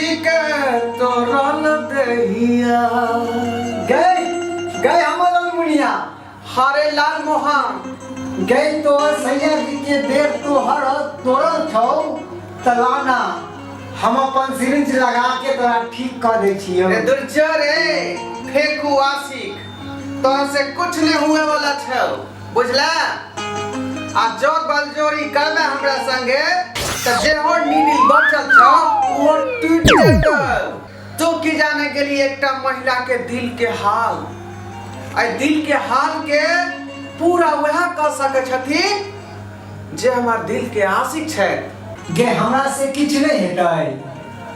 जी के तोरल देहिया। गए गए हमर ललमुनिया। हरे लाल मोहन। गए तोहर सैया जी के देह तोहर तोड़ल छौ त लाना, हम अपन सिरिंज लगा के तोरा ठीक कऽ दै छियौ। रे दुर्जो रे फेकू आशिक, तोहर से कुछ नहीं हुए वाला छौ, बुझला? आ जो बलजोरी करबे हमरा संगे त जेहो नीडिल बचल छौ वो टूट जेतौ। तू की जाने के लिए एकटा महिला के दिल के हाल, एहि दिल के हाल के पूरा वएह कऽ सकै छथिन जे हमर दिल के आशिक छथि। गे हमरा से किछु नहि हेतै।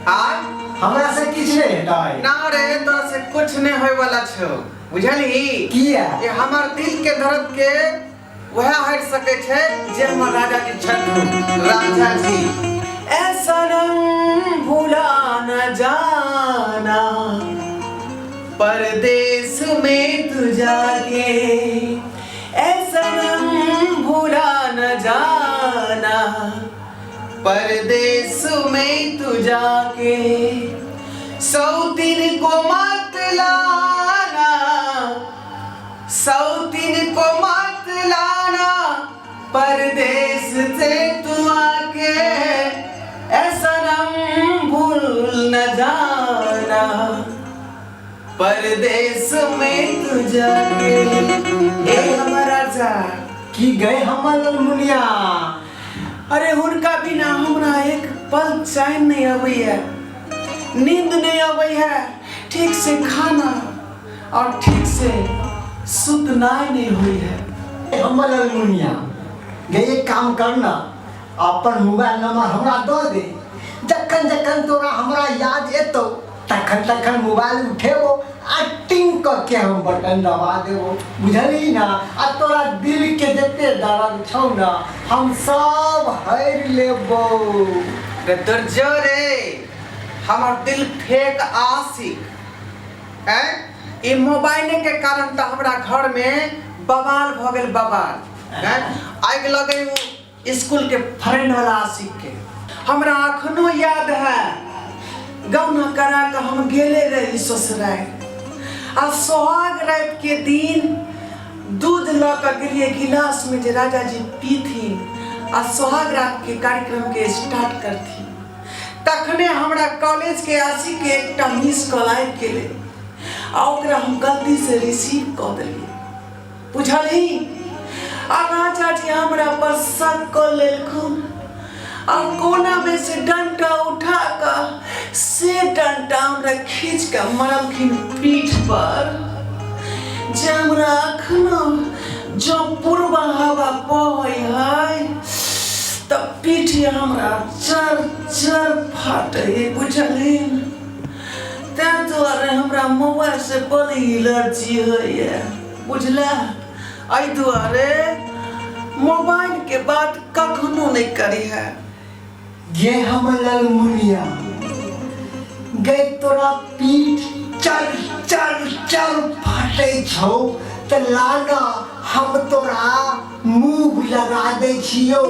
आ हमरा से किछु नहि हेतै। ना रे, तोरा से कुछ नहीं होय वाला छौ, बुझलही? किया? ये हमर दिल के दर्द के वह हट सके छै जे हमर राजा जी छथि, राजा जी। ए सनम भूला न जाना परदेश में तू जाके, ए सनम भूला न जाना परदेश में तू जाके, सौतीन को मत लाना, सौतीन को मत लाना परदेश से तू आके, ऐ सनम भूल न जाना परदेश में तू जाके। ए हमर राजा। की गए हमर ललमुनिया? अरे हुनका बिना हमरा एक पल चैन नहीं अबैया, नींद नहीं अबैया, ठीक से खाना और ठीक से सुतनाइ नहीं हुई है। हमर ललमुनिया गे, एक काम करना, अपन मोबाइल नंबर हमरा दऽ दे, जखन जखन तोरा हमरा याद एतौ तखन तखन मोबाइल उठेबो आ टिंग कऽ के हम बटन दबा देबो, बुझलही ना? आ तोरा दिल के जते दर्द छौ ना हम सब हरि लेबो। रे दुर्जो रे, हमर दिल फेक आशिक हैं, ई मोबाइले के कारण तऽ हमरा घर में बवाल भऽ गेल, बवाल हैं। आगि लगै उ स्कूल के फ्रेंड वाला आशिक के। हमरा अखनो याद है, गौना करा के हम गेले रही ससुराल, आ सोहाग रात के दिन दूध लऽ के गेलिए गिलास में जे राजा जी पीथिन आ सोहाग रात के कार्यक्रम के स्टार्ट करथिन। तखने हमरा कॉलेज के आशिक के एकटा मिस कॉल आबि गेलै आ ओकरा हम गलती से रिसीव कऽ देलियै, बुझलही? आ राजा जी हमरा पर शक कऽ लेलखुन आ कोना में से डंटा उठा कऽ से डंटा हमरा खींच कऽ मारलखिन पीठ पर, जे हमरा अखनो जँ पूर्वा हवा बहै है तऽ पीठ हमरा चर चर फाटै है, बुझलही? ताहि दुआरे हमरा मोबाइल से बड़ी एलर्जी होइए, बुझला? एहि दुआरे मोबाइल के बात कखनो नहि करी है। गे हम ललमुनिया गे, तोरा पीठ चल चल चल फाटै छौ त लाना, हम तोरा मूव लगा दै छियौ,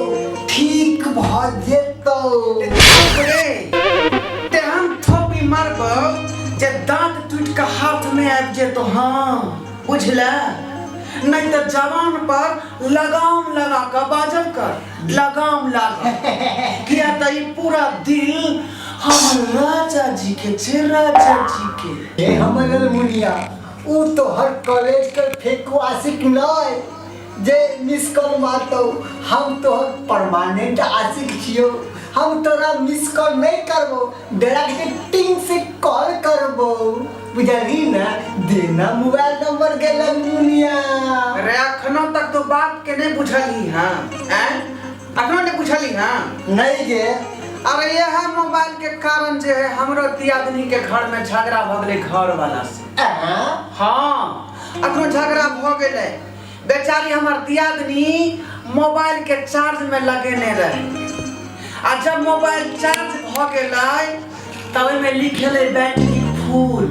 ठीक भऽ जेतौ। रे तेहन थोपी मारबौ जे दाँत टूटि कऽ हाथ में आबि जेतौ। हाँ बुझला? नहीं तऽ जवान पर लगाम लगा कऽ बाजल कर, लगाम लगा, किया तऽ ई पूरा दिल हमर राजा जी के छै, राजा जी के। हे हमर ललमुनिया, ऊ तोहर कॉलेज के फेकू आशिक नहीं जे मिस कॉल मारतौ, हम तोहर परमानेंट आशिक छियौ, हम तोरा मिस कॉल नहीं करबो, डायरेक्ट टिंग से कॉल करबो, बुझलही ना? देना मोबाइल नंबर के ललमुनिया। रे अखनो तक तो बात के नहीं बुझलही। हाँ हैं, अखनो नहीं बुझलही? हाँ नहीं गे। अरे यह मोबाइल के कारण जे है हमरो दियादनी के घर में झगड़ा भ गेलै घर वाला से। हाँ अखनो झगड़ा भ गेलै। बेचारी हमर दियादनी मोबाइल के चार्ज में लगेने रहे आ जब मोबाइल चार्ज भ गेलै तब ओहिमे लिखेलै बैटरी फुल,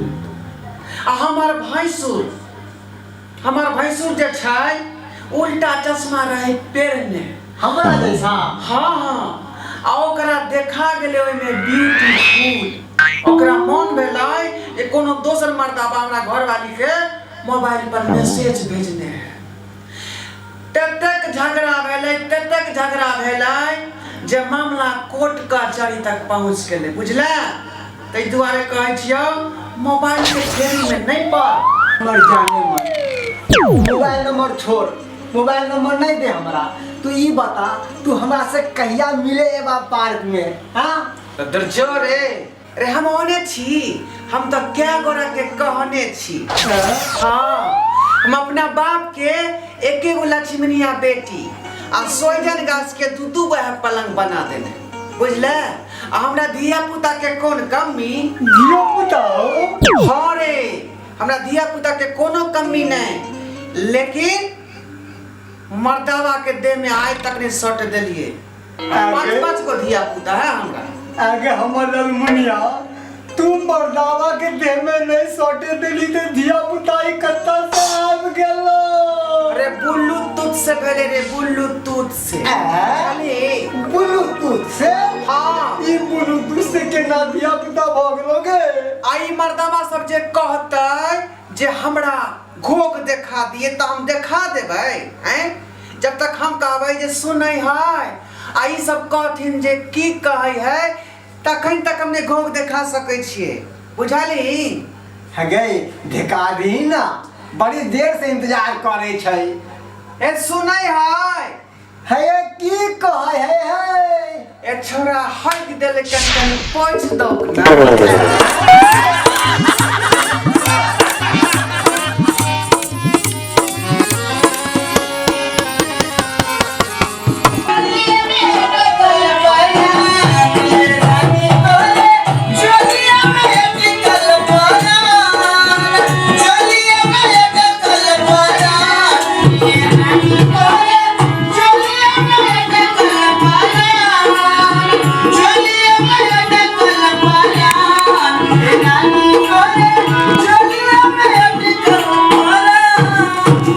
आ हमर भैंसुर जे छै उल्टा चश्मा रहे पेरने। हमरा जैसा? हाँ हाँ, आ ओकरा देखा गेलै ओहिमे ब्यूटीफुल। ओकरा मन भेलै जे कोनो दोसर मर्दाबा हमरा घरवाली के मोबाइल पर मैसेज भेजने है। ततेक झगड़ा भेलै, ततेक झगड़ा भेलै जे मामला कोर्ट कचहरी तक पहुँच गेलै, बुझले? ताहि दुआरे कहै छियौ मोबाइल के फेरीमे नहि पड़। हमर जाने मन, मोबाइल नंबर छोड़, मोबाइल नंबर नहीं दे हमरा। तू ई बता, तू हमरा से कहिया मिले एबा पार्क में? हाँ। तऽ दुर्जो रे, रे हम ओने छी, हम तऽ कै गोरा के कहने छी। हाँ, हम अपना बाप के एके गो लक्ष्मणिया बेटी आ सोइजन गाछ के दू दू गो पलंग बना देने, बुझले? आ हमरा धिया पुता के कोन कमी? धिया पुता हो? हाँ रे, हमरा धिया पुता के कोनो कमी नहीं, लेकिन मर्दावा के देह में आइ तक नहीं सट देलिए। पाँच पाँच गो धिया पुता है हमरा। आगे हमर ललमुनिया, तू मर्दावा के देह में नहीं सटे देली ते धिया पुता ई कत्ता से आबि गेलो? अरे बुल्लू तूत से भेले रे, बुल्लू तूत से। ऐ? ब्लूटूथ से? हाँ। ई ब्लूटूथ से केना धिया पुता भऽ गेलो गे? आ ई मर्दावा सब जे कहतै जे हमरा घोघ देखा दिए तऽ हम देखा देबै। ऐं जब तक हम कहबै जे सुनै है आ ई सब कहथिन जे की कहै है, तखन तक हम नहि घोघ देखा सकै छियै, बुझलही? हे गई, ढेका दही ना, बड़ी देर से इंतजार करे छै। ए सुनै है? हे की कहै है? हे ए छोरा हक देले, कनि कनि पोछि दौक ना।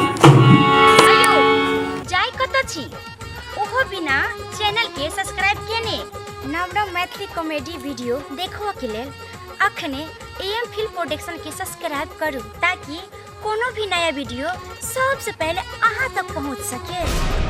अयो जाय कतऽ छी ओहो बिना चैनल के सब्सक्राइब केने? नव नव मैथिली कॉमेडी वीडियो देखबऽ के लेल अखने ए एम फिल्म प्रोडक्शन के सब्सक्राइब करू ताकि कोनो भी नया वीडियो सबसे पहले अहाँ तक पहुँच सके।